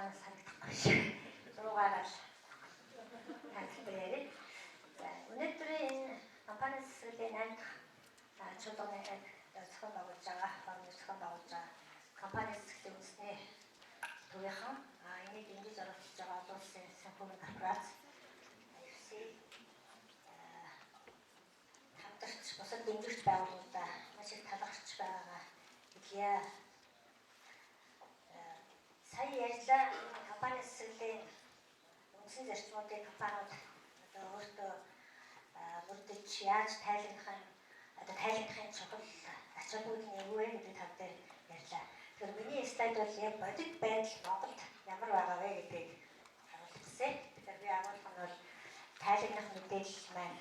цаанаас санагдахгүй шиг 100-аараа л тайлбар ярив. За, өнөөдрийн энэ компани цэцэрлэгийн 8 дахь чуулганы зохион байгуулж байгаа, форумыг зохион байгуулж байгаа компани цэцэрлэгийн үндэсний төвийнхэн, энийг дэмжиж оролцож байгаа олон улсын санхүүгийн корпорац IFC хамтарч бусад дэмжигч байгууллагуудаа маш их талархаж байгаагаа хэлье. Сая ярьлаа, компани цэцэрлэгийн үндсэн зарчмуудыг компаниуд одоо өөртөө мөрдөж яаж тайлбарлах нь, одоо тайлбарлахын чухал ач холбогдол нь юу вэ гэдэг тал дээр ярьлаа. Тэгэхээр миний слайд бол яг бодит байдал Монголд ямар байгаа вэ гэдгийг харуулах гэсэн. Тэгэхээр би агуулга нь бол тайлбарлах мэдээлэл маань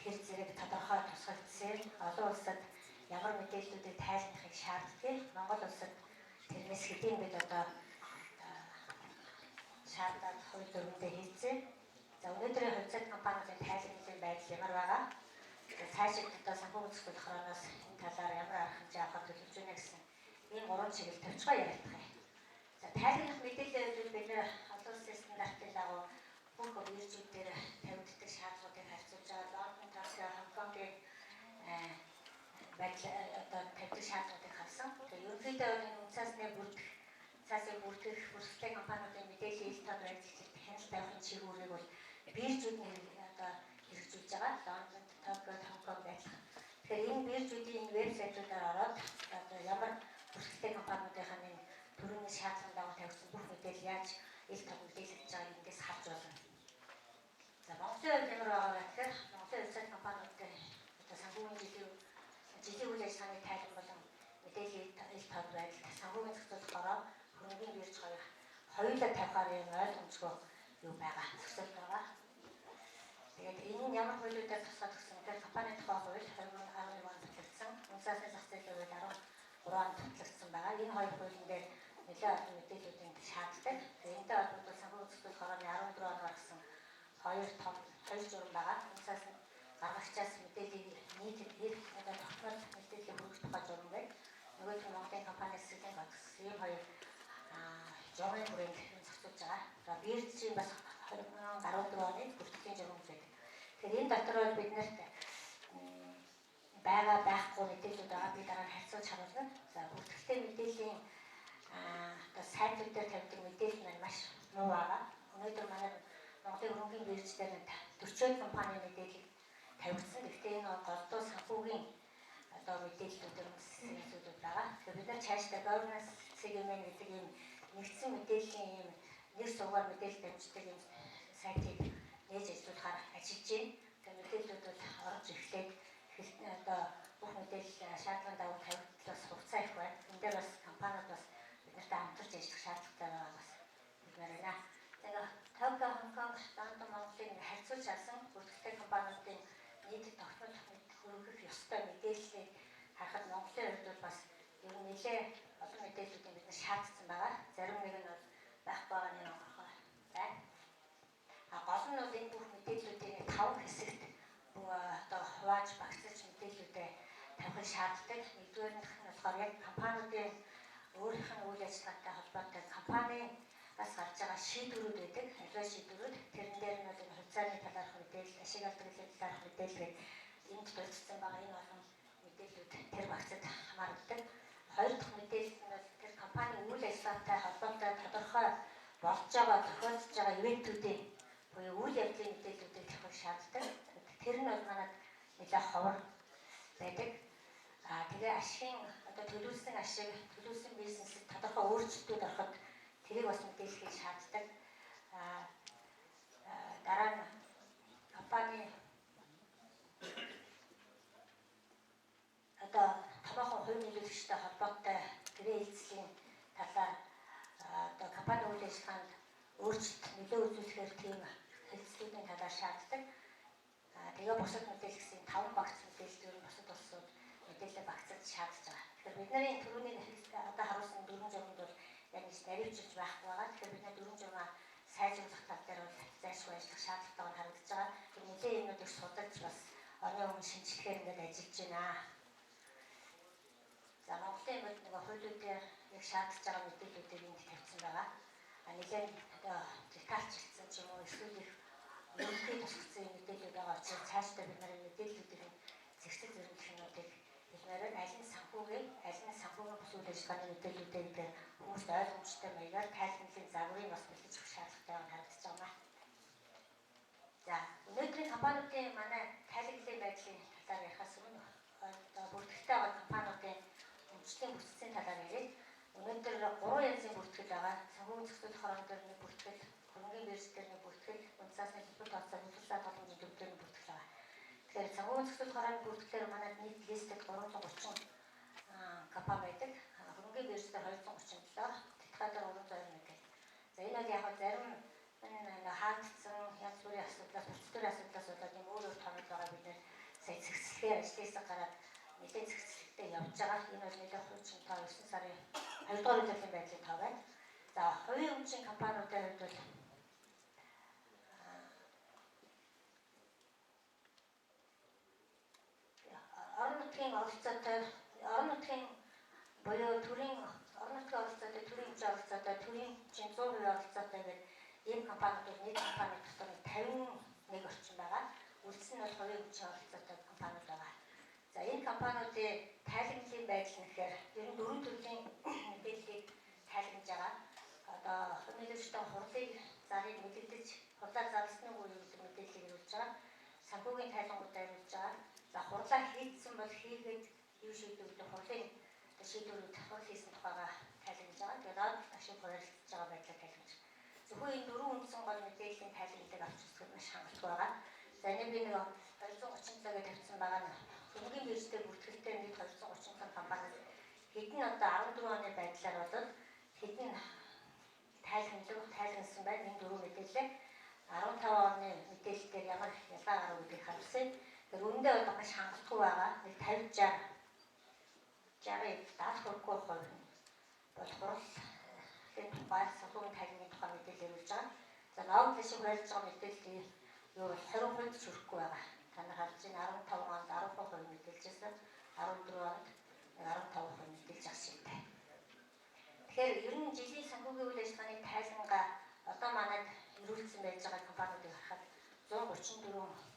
хэр зэрэг тодорхой тусгагдсан, олон улсад ямар мэдээллүүдийг тайлбарлахыг шаарддаг, Монгол улсад тэрнээс хэдийн бид одоо шаардаад хууль дүрмэндээ хийцээ. За, өнөөдрийн хувьцаат компаниудын тайлбарлалын байдал ямар байгаа? За, цаашид одоо санхүүгийн зөвлөх хорооноос энэ талаар ямар арга хэмжээ авахар төлөвлөж байна гэсэн ийм гурван чиглэл товчгоо яригдах юм. За, тайлбарлах мэдээллийн хувьд бид нэр олон улсын стандартын дагуу бүх биржүүд дээр тавигддаг шаардлагуудыг харьцуулж байгаа. Лондон, Токио, Хонконгийн байдал одоо тавьдаг шаардлагуудыг харсан. Тэгээ ерөнхийдөө энэ үнцаасны бүрдэх цаасыг бүртгэх бүрсгэлтэй компаниудын мэдээллийн ил тод байдлыг хяналт тавихын чиглэлийг бол биржүүд нь одоо хэрэгжүүлж байгаа. Лондон, Токио, Хонконг адилхан. Тэгэхээр энэ биржүүдийн энэ вебсайтуудаар ороод одоо ямар бүрсгэлтэй компаниудынхаа энэ төрийн шаардлагын дагуу тавигдсан бүх мэдээлэл яаж ил тод мэдээлэгдэж байгааг эндээс харж болно. За, Монголын хувьд ямар байгаа вэ гэхээр Монголын хувьцаат компаниудын одоо санхүүгийн жилийн үйл ажиллагааны тайлан болон мэдээллийн ил тод байдал, санхүүгийн зохицуулах хороо, хөрөнгийн бирж хоёр хоёулаа тавихаар юм ойлгомжгүй юу байгаа, зөксөл байгаа. Тэгээд энэ нь ямар хуулиудаар тусгаад өгсөн гэхээр компани тухай хууль 2011 онд батлагдсан, үнэ цаасны зах зээлийн хууль 13 онд батлагдсан байгаа. Энэ хоёр хуулийн дээр нэлээд олон мэдээллүүдийг шаарддаг. Тэгээд энэтэй холбогдвол санхүүгийн зохицуулах хорооны 14 он гаргасан хоёр том хоёр журам байгаа. Үнэ цаасны гаргагчаас мэдээллийг нийт эрх одоо тогтмол мэдээллийг хүргэх тухай журам байдаг. Нөгөөх нь Монголын компани цэцэрлэгийн кодекс. Ийм хоёр журмын хүрээнд юм зохицуулж байгаа. За, биржийн бас 2014 оны бүртгэлийн журам байдаг. Тэгэхээр энэ дотор бол бид нарт байгаа байхгүй мэдээлэлүүд байгаа. Би дараа нь харьцуулж харуулна. За, бүртгэлтэй мэдээллийн одоо сайтууд дээр тавьдаг мэдээлэл маань маш муу байгаа. Өнөөдөр манай Монголын хөрөнгийн бирж дээр 40 компани мэдээлэл тавигдсан. Гэхдээ энэ голдуу санхүүгийн одоо мэдээллүүдээр үндэслэсэн зүйлүүд байгаа. Тэгэхээр бид нар цаашдаа governance CGM гэдэг ийм нэгдсэн мэдээллийн ийм нэг сувгаар мэдээлэл дамждаг ийм сайтыг нээж ажиллуулахаар ажиллаж байна. Тэгэхээр мэдээллүүд бол орж эхлээд одоо бүх мэдээлэл шаардлагын дагуу тавигдлаас хугацаа их байна. Энэ дээр бас компаниуд бас бид нартай хамтарч ажиллах шаардлагатай байгаа бас хэлмээр байна. Тэгээ Токио, Хонконг, Лондон, Монголыг харьцуулж харсан бүртгэлтэй компаниудын нийтэд тогтмол хүргэх ёстой мэдээллийг харахад Монголын хувьд бол бас ер нь нэлээ олон мэдээллүүдийг бид нар шаардсан байгаа. Зарим нэг нь бол байхгүй байгаа нь онгорхой байна. А гол нь бол энэ бүх мэдээллүүдийг таван хэсэгт одоо хувааж багцлаж мэдээллүүдээ тавихыг шаарддаг. Нэгдүгээр нь болохоор яг компаниудын өөрийнх нь үйл ажиллагаатай холбоотой компаниас гарч байгаа шийдвэрүүд байдаг. Аливаа шийдвэрүүд тэрэн дээр нь бол энэ хувьцааны талаарх мэдээлэл, ашиг алдагдлын талаарх мэдээлэл гэдэг энд дурдсан байгаа энэ олон мэдээллүүд тэр багцад хамаардаг. Хоёр дахь мэдээлэл нь бол тэр компани үйл ажиллагаатай холбоотой тодорхой болж байгаа, тохиолдож байгаа event үүдийн буюу үйл явдлын мэдээллүүдийг тавих шаарддаг. Тэр нь бол манад нэлээд ховор байдаг. Аа, тэгээ ашигын одоо төлөвлөсөн ашиг, төлөвлөсөн бизнесэд тодорхой өөрчлөлтүүд ороход тэрийг бас мэдээлэхийг шаарддаг. Аа, дараа нь компани одоо томоохон хувь нөлөөлөгчтэй холбоотой гэрээ хэлцлийн талаар одоо компани үйл ажиллагаанд өөрчлөлт нөлөө үзүүлэхээр тийм хэлцлүүдийн талаар шаарддаг. Тэгээ бусад мэдээлэл гэсэн таван багц мэдээлэл ер нь бусад улсууд мэдээлэл багцаж шаардж байгаа. Тэгэхээр бид нарын түрүүний одоо харуулсан дөрвөн журманд бол яг нэг наривчилж байхгүй байгаа. Тэгэхээр бид нар дөрвөн журмаа сайжруулах тал дээр бол зайлшгүй ажиллах шаардлагатай харагдаж байгаа. Тэр нэлээд юмнуудыг судалж бас орны өмнө шинжлэхээр ингээд ажиллаж байна. За, Монголын бол нэг хуулиудаар яг шаардж байгаа мэдээллүүдийг энд тавьсан байгаа. А нэлээд одоо детальчилсан ч юм уу эсвэл их ерөнхий тусгацсан мэдээлэл байгаа учраас цаашдаа бид нарын мэдээллүүдийг зэгцэл зэрэг юмнуудыг хэлмээр байна. Аль нь санхүүгийн, аль нь санхүүгийн бус үйл ажиллагааны мэдээллүүдээ бид хүмүүст ойлгомжтой маягаар тайлбарлын загварыг бас бэлдэж өгөх шаардлагатай байгаа харагдаж байна. За, өнөөдрийн компаниудын манай тайлбарлын байдлын талаар ярихаас өмнө одоо бүртгэлтэй байгаа компаниудын өмчлийн бүтцийн талаар яриад өнөөдөр 3 янзын бүртгэл байгаа. Санхүүгийн зохицуулах хорон дээр нэг бүртгэл, хөрөнгийн бирж дээр нэг бүртгэл, үндсаасны төлбөр тооцоо, хөдөлгөөн боломжийн төв дээр нэг бүртгэл байгаа. Тэгэхээр санхүүгийн зохицуулах хорооны бүртгэлээр манай нийт листэд 330 компани байдаг. Хөрөнгийн бирж дээр 237, Тэтгаа дээр 321 гэх. За, энэ бол яг зарим энэ хаагдсан янз бүрийн асуудлаас, процедурын асуудлаас болоод юм өөр өөр томрол байгаа. Бид нэр сая зэгцлэгээр ажлын гараад нэлээд зэгцлэлтэй явж байгаа. Энэ бол нэлээд хуучин тоо 9 сарын 2 дугаар өдрийн байдлын тоо байна. За, хувийн өмчийн компаниудын хувьд бол орон нутгийн оролцоотой, орон нутгийн буюу төрийн орон нутгийн оролцоотой, төрийн өмчийн оролцоотой, төрийн өмчийн 100% оролцоотой гэдэг ийм компаниуд бол нэг компани дотор 51 орчим байгаа. Үлдсэн нь бол хувийн өмчийн оролцоотой компаниуд байгаа. За, энэ компаниудын тайлагналын байдал нь гэхээр ер нь дөрвөн төрлийн мэдээллийг тайлагнаж байгаа. Одоо хувь нөлөөлөгчдийн хурлыг зарыг мэдэгдэж, хурлаар зарласан уу гэдэг мэдээллийг ирүүлж байгаа. Санхүүгийн тайлангуудаа ирүүлж байгаа. За, хурлаа хийдсэн бол хийгээд юу шийдвэр гэдэг хурлын шийдвэрүүд хурал хийсэн тухайга тайлагнаж байгаа. Тэгээд ашиг хуваалцаж байгаа байдлаар тайлагнаж байгаа. Зөвхөн энэ дөрвөн үндсэн гол мэдээллийн тайлагналыг авч үзэхэд маш хангалттай байгаа. За, энэ би нэг 237 гэж тавьсан байгаа нь хөрөнгөний биржтэй бүртгэлтэй нийт 237 компаниас хэдэн одоо 14 оны байдлаар бол хэдэн тайлагналаг тайлагнасан байна. Энэ дөрвөн мэдээлэл 15 оны мэдээлэл дээр ямар ялгаа гарав гэдгийг харуулсан. Тэгэхээр үүндээ бол маш хангалтгүй байгаа. Нэг 50 60 60 70 хүрэхгүй хувь бол хурлын тухай, санхүүгийн тайлагны тухай мэдээлэл ирүүлж байгаа. За, новд шиг хуваалцж байгаа мэдээлэл юу бол 20% ч хүрэхгүй байгаа. Та нар харж байна, 15 онд 10% мэдээлжсэн, 14 онд 15% мэдээлж байгаа шигтэй. Тэгэхээр ер нь жилийн санхүүгийн үйл ажиллагааны тайлангаа одоо манайд ирүүлсэн байж байгаа компаниудыг харахад 134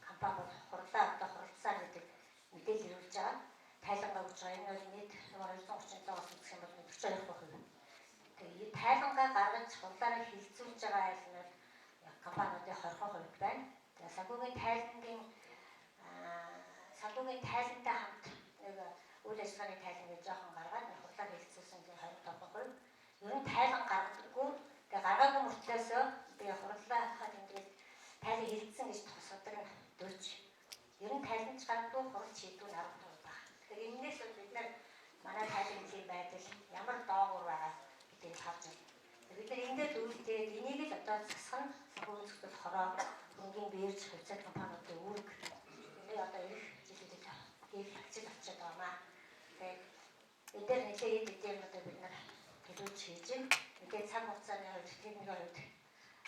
компани бол хурлаа одоо хуралдсаар гэдэг мэдээлэл ирүүлж байгаа. Тайлангаа өгч байгаа. Энэ бол нийт 237-оос үзэх юм бол 42%. Тэгээ тайлангаа гаргаж хурлаараа хилцүүлж байгаа айл нь бол компаниудын 20% байна. Тэгээ санхүүгийн тайлантай хамт нэг үйл ажиллагааны тайлан гэж жоохон гаргаад хурлаар хилцүүлсэн нь 25%. Ер нь тайлан гаргадаггүй. Тэгээ гаргаагүй мөртлөөсөө би хурлаа тэмдэглэл тайлан хилцсэн гэж тосгодог нь 40. Ер нь тайланч гаргадгүй, хурал шийдвэр нь 15 байна. Тэгэхээр энэнээс бол бид нар манай тайлангийн байдал ямар доогуур байгаа гэдгийг харж байна. Бид нар энэ дээр дөрвөлдээд энийг л одоо засах нь санхүүгийн зохицол хороо, хөрөнгийн бирж, хувьцаат компаниудын үүрэг. Энийг одоо ирэх жилүүдэд хийх ажил болчиход байгаамаа. Тэгээд энэ дээр нэлээд хэд хэдэн юмнуудаа бид нар төлөвлөж хийж байна. Мэдээ цаг хугацааны хувьд, техникийн хувьд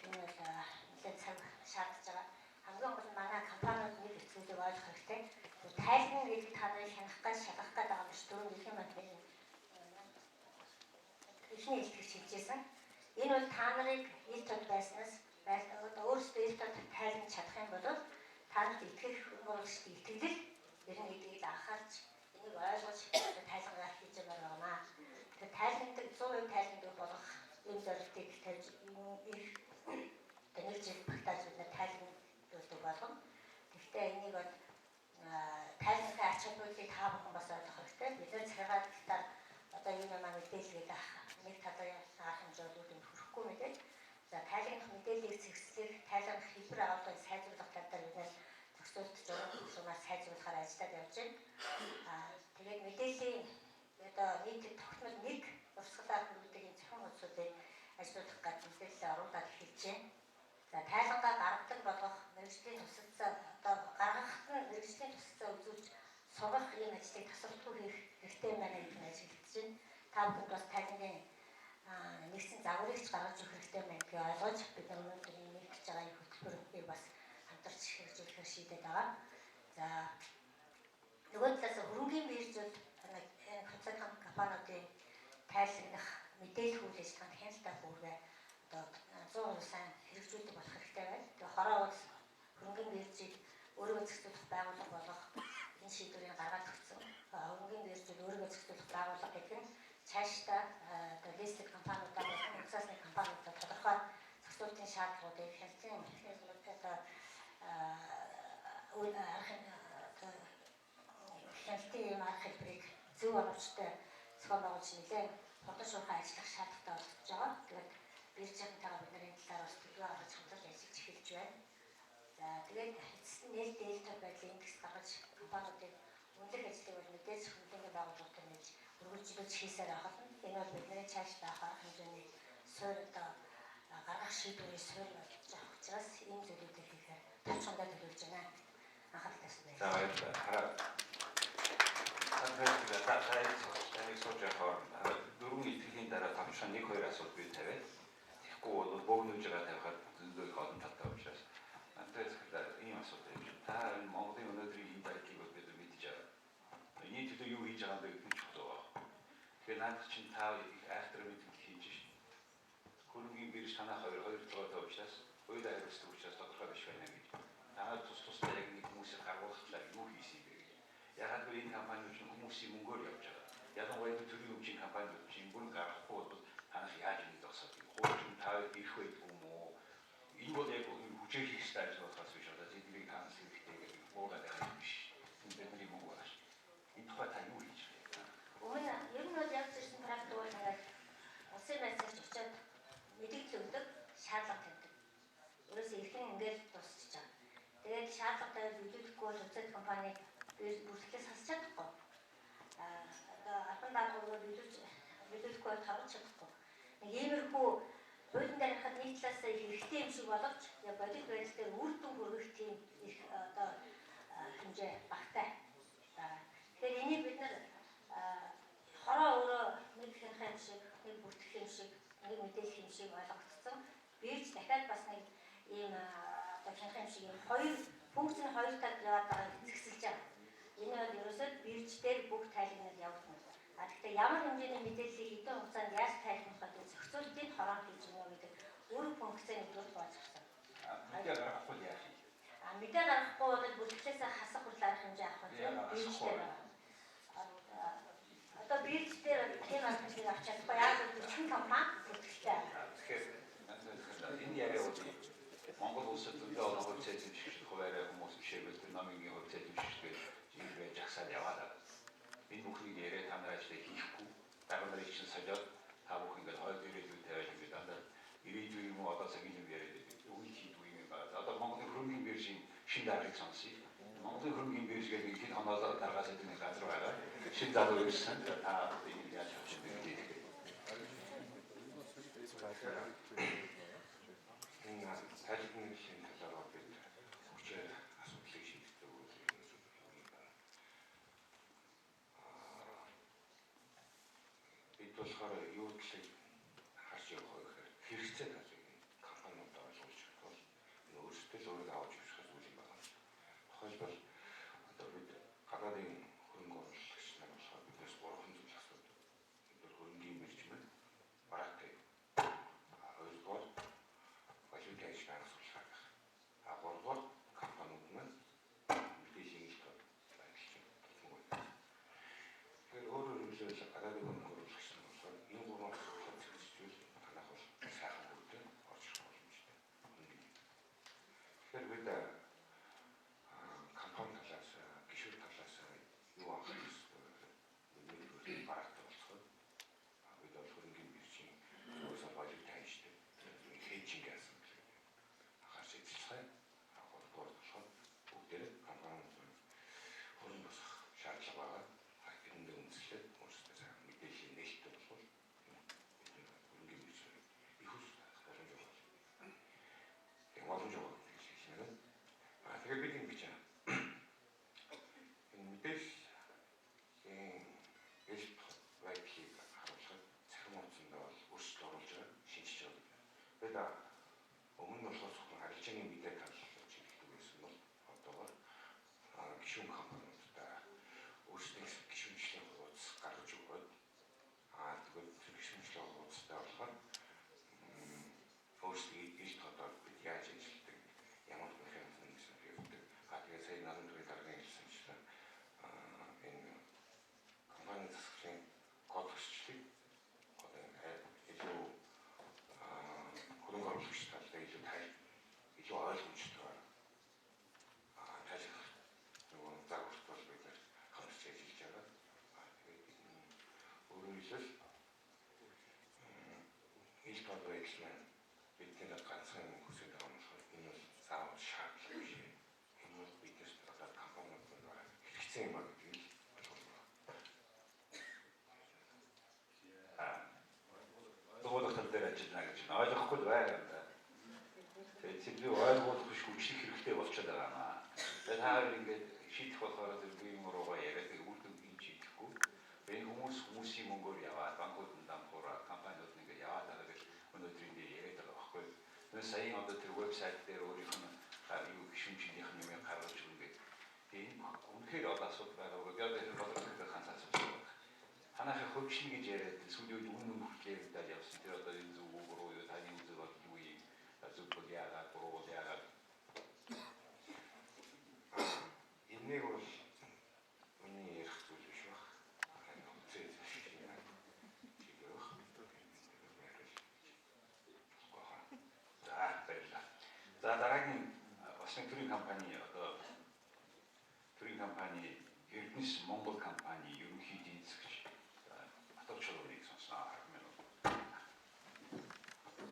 энэ бол нэлээд цаг шаардж байгаа. Хамгийн гол нь манай компаниуд нэг зүйлийг ойлгох хэрэгтэй. Тайлан гэдэг та нарыг хянах гэж шалгах гээд байгаа юм биш. Түрүүн Дэлхийн банкны эхний илтгэгч хэлжсэн. Энэ бол та нарыг ил тод байснаас өөрсдөө ил тод тайлан чадах юм бол та нарт итгэх хөрөнгө итгэлэл ер нь гэдгийг анхаарч энийг ойлгож тайлангаа хийж байгаа юм аа. Тэгэхээр тайландаг 100% тайландаг болгох ийм зорилтыг тавьж их нэг жил багтааж бид нар тайландаг болгоно. Гэхдээ энийг бол тайланхын ач холбогдлыг та бүхэн бас ойлгох хэрэгтэй. Бид нар захиргаатаар одоо энэ юм мэдээлэл гэдэг нэг талын арга хэмжээ бол үр хүрэхгүй мэдээ. За, тайланх мэдээллийг зэгцлэх, тайланх хэлбэр агуулгыг сайжруулах тал дээр бид нар зохицуулт журам сумаар сайжруулахаар ажиллаад явж байна. Тэгээд мэдээллийн одоо нийт тогтмол нэг урсгалаар хөргөдөг энэ зохион хуудсуудыг ажиллуулах гэж мэдээлэл оруулаад эхэлж байна. За, тайлангаа гаргадаг болгох мэргэжлийн тусалцаа одоо гаргахад нь мэргэжлийн тусалцаа үзүүлж сургах ийм ажлыг тасралтгүй хийх хэрэгтэй байна гэдэг нь ажиглагдаж байна. Та бүхэнд бас тайлангийн нэгдсэн загварыг ч гаргаж өгөх хэрэгтэй байна гэдгийг ойлгож бид нар өнөөдөр энэ нэгтгэж байгаа энэ хөтөлбөрийг бас хамтарч хэрэгжүүлэхээр шийдээд байгаа. За, нөгөө талаас хөрөнгийн биржүүд хувьцаат компаниудын тайлангах мэдээлэх үйл ажиллагаанд хяналт авах үүргээ одоо 100% сайн хэрэгжүүлдэг болох хэрэгтэй байна. Тэгээ хороо бол хөрөнгөний биржийг өөрийгөө зохицуулах байгууллага болгох энэ шийдвэрийг гаргаад өгсөн. Хөрөнгөний биржийг өөрийгөө зохицуулах байгууллага гэдэг нь цаашдаа одоо листинг компаниудаа болон үндэсний компаниудаа тодорхой зохицуултын шаардлагуудыг хяналтын механизмууд одоо арга хяналтын ийм арга хэлбэрийг зөв оновчтой зохион байгуулж нэлээд хурдан шуурхай ажиллах шаардлагатай болж байгаа. Тэгээд биржийнхэнтэйгээ бид нар энэ талаар бас төлөвлөгөө гаргаж хамтран ажиллаж эхэлж байна. За тэгээд эцэст нь нээлттэй ээлтэй байдлын индекс гаргаж компаниудыг үнэлэх ажлыг бол мэдээж хөрөнгөний байгууллагатай нээж үргэлжлүүлж хийсээр байх болно. Энэ бол бидний цаашдаа авах арга хэмжээний суурь одоо гаргах шийдвэрийн суурь болж байгаа учраас энэ зүйлүүдийг хийхээр товчхондоо төлөвлөж байна. Анхаарал тавьсан За баярлалаа. баярлалаа. Хараа. Та таныг сууж явахаар дөрвөн итгэхийн дараа товчхон 1 2 асуулт би тавиад тэгэхгүй бол бөөгнөж байгаа тавихад зөндөө их олон талтай учраас тэгээд ийм асуулт тавьж байна. Та энэ Монголын өнөөдрийн энэ байдлыг бол бид мэдж байгаа. Энэний төлөө юу хийж байгаа юм бэ гэдэг нь чухал байгаа. Тэгэхээр наадах чинь та их айхтар мэдээлэл хийж шин. Хөрөнгийн бирж танаа хоёр хоёр толгойтой учраас хоёулаа хариуцдаг учраас тодорхой биш байна гэж. Танаар тус тусдаа яг нэг хүмүүсийг гаргуулах талаар юу хийсэн юм бэ гэж. Ягаад гэвэл энэ компаниуд чинь хүмүүсийн мөнгөөр явж байгаа. Ялангуяа төрийн өмчийн компаниуд чинь бүрэн гаргахгүй бол танах яаж энийг зогсоох юм. Хуучин та ирэх байдгүй юм уу? Энэ бол яг хүчээр хийх ёстой ажил болохоос биш одоо тэднийг таанаас хэрэгтэй гэдэг буугаад байх юм биш. Энэ бидний мөнгө байгаа шүү. Энэ тухай та юу хийж байна? Өмнө ер нь бол явж ирсэн практик бол ингээд улсын байцаагч очиод мэдээлэл өгдөг, шаардлага тавьдаг. Ерөөсөө эрхэн ингээд дуусчих жаа. Тэгээд шаардлага тавиад биелүүлэхгүй бол үзэл компани бүртгэлээс хасч чадахгүй. Одоо албан даалгаврыг биелүүлэхгүй бол тавж чадахгүй. Нэг иймэрхүү хуулийн дээр харахад нэг талаас хэрэгтэй юм шиг боловч яг бодит байдал дээр үр дүн хүргэх тийм их одоо хэмжээ багатай байгаа. Тэгэхээр энийг бид нар хороо өөрөө нэг хянах юм шиг, нэг бүртгэх юм шиг, нэг мэдээлэх юм шиг ойлгогдсон. Бирж дахиад бас нэг ийм одоо хянах юм шиг юм хоёр функц нь хоёр талд яваад байгааг зэгсэлж байгаа. Энэ бол ерөөсөө бирж дээр бүх тайлгнал явагдана. А гэхдээ ямар хэмжээний мэдээллийг хэдэн хугацаанд яаж тайлгнах гэдэг зохицуултыг хороо хийж гинэ гэдэг үүрэг функцээ нэгдүгээр хувааж авсан. Мэдээ гаргахгүй яах юм? А мэдээ гаргахгүй бол бүртгэлээсээ хасах хүртэл арга хэмжээ авах тийм бирж дээр байгаа. Одоо бирж дээр тийм арга хэмжээг авч чадахгүй яг л 40 компани бүртгэлтэй. Тэгэхээр энэ яриа бол Монгол улсад зөндөө олон хувьцаа эзэмшигч хуваарай хүмүүс бишээвэл тэр номынгийн хувьцаа эзэмшигч гэж байж жагсаад яваад байгаа. Энэ бүхнийг яриа та нар ажлыг хийхгүй дарга нарыг чинь солиод та бүхэн ингээд хойд ирээдүй тавиад ингээд дандаа ирээдүй юм уу одоо цагийн юм яриад байдаг. Үгүй хийдгүй юм байна. Одоо Монголын хөрөнгөний биржийн шин даргаыг сонсъё. Монголын хөрөнгөний бирж гэдэг нэг хэд хоноолоо даргаас гэдэг нэг газар байгаа. Шин залуу ирсэн. Та энийг яаж авч вэ гэдэг. Энэ тайлбарлалын талаар бид хүчээр асуудлыг шийддэг үйл юм байна. Бид болохоор юу талыг харж явах вэ гэхээр хэрэгцээ талыг компаниудаа ойлгуулж бол энэ өөрсдөө л өөрийгөө авч явах зүйл юм байна. Тухайлбал одоо бид гадаадын хөрөнгө оруулагч нар болохоор биднээс гурван зүйл асуудаг. Бид хөрөнгийн бирж маань бараатай. Хоёрдугаар валютын ажил байнга судалгаа байх. А гуравдугаар компаниуд маань мэдээллийн ил тод байдал чинь тулмаг байна. Тэгэхээр өөрөөр хэлбэл гадаадын хөрөнгө оруулагч нар болохоор энэ гурван асуудлыг зэгцжүүл танах бол сайхан хөгжин орж ирэх боломжтой. Тэгэхээр бид компани талаас гишүүд талаас юу анхаарах ёстой вэ гэхээр нэгдүгээр бараатай болцгоо. Бид бол хөрөнгийн биржийн зөвөөсөө валютын ханштай хежинг асуудал гэдэг анхаарч ажиллах. Гуравдугаар болохоор бүгдээрээ компаниуд хөрөнгө босгох шаардлага байгаа. Тэрэндээ үндэслээд өөрсдөө сайн мэдээллийн нээлттэй болвол бидний хөрөнгийн бирж их ус боломж байгаа. Тэгээ боломж байгаа гэж хэлмээр байна. А тэгэхээр бид ингэж энэ мэдээллийн ил байдлыг харуулахад цахим хуудсандаа бол өөрчлөлт оруулж байгаа, шинчилж байгаа. Бид өмнө нь болохоор зөвхөн арилжааны мэдээ талаар чиглэдэг байсан бол одоогоор гишүүн компаниудаа өөрсдийн гишүүнчлэлийн хуудас гаргаж өгөөд тэгээд тэр гишүүнчлэлийн хуудастай болохоор өөрсдийн ил Ажил маань бидний ганцхан юм хүсэж байгаа юм болохоор энэ бол заавал шаардлага биш. Энэ бол биднээс одоо компаниуд маань хэрэгцээ юм а гэдгийг л ойлгомоор. Ойлгох тал дээр ажиллана гэж байна. Ойлгохгүй л байгаа юм да. Тэгээд тэр би ойлгох биш хүчлэх хэрэгтэй болчиход байгаа юм аа. Тэгээд та хоёр ингээд шийдэх болохоор тэр би юм руугаа яриад тэгээд үр дүн юм шийдэхгүй. Тэгээд энэ хүмүүс хүмүүсийн мөнгөөр яваад банкуд нь дампуураад компаниуд нь ингээд яваад байгаа гэж өнөөдөр энэ дээр яриад байгаа байхгүй. Тэгээд саяын одоо тэр вебсайт дээр өөрийнх нь юу гишүүнчнийх нь юмыг гаргаж өгнө гэдэг. Тэгээд энэ үнэхээр одоо асуудал байгаа. Би одоо тэр бодлого ханаас асуусан байна. Танайхын хөгжин гэж яриад сүүлийн үед үнэн үнэн хүртэл яригдаад явсан. Тэр одоо энэ зөв үү буруу юу, таны үзэл бодол юу юм? Зөв бол яагаад, буруу бол яагаад? Энийг бол миний ярих зүйл биш баг. Харин үзээ зүйл юм. Чиглэх. За, баярлалаа. За, дараагийн бас нэг төрийн компани, одоо төрийн компани Эрдэнэс Монгол компани.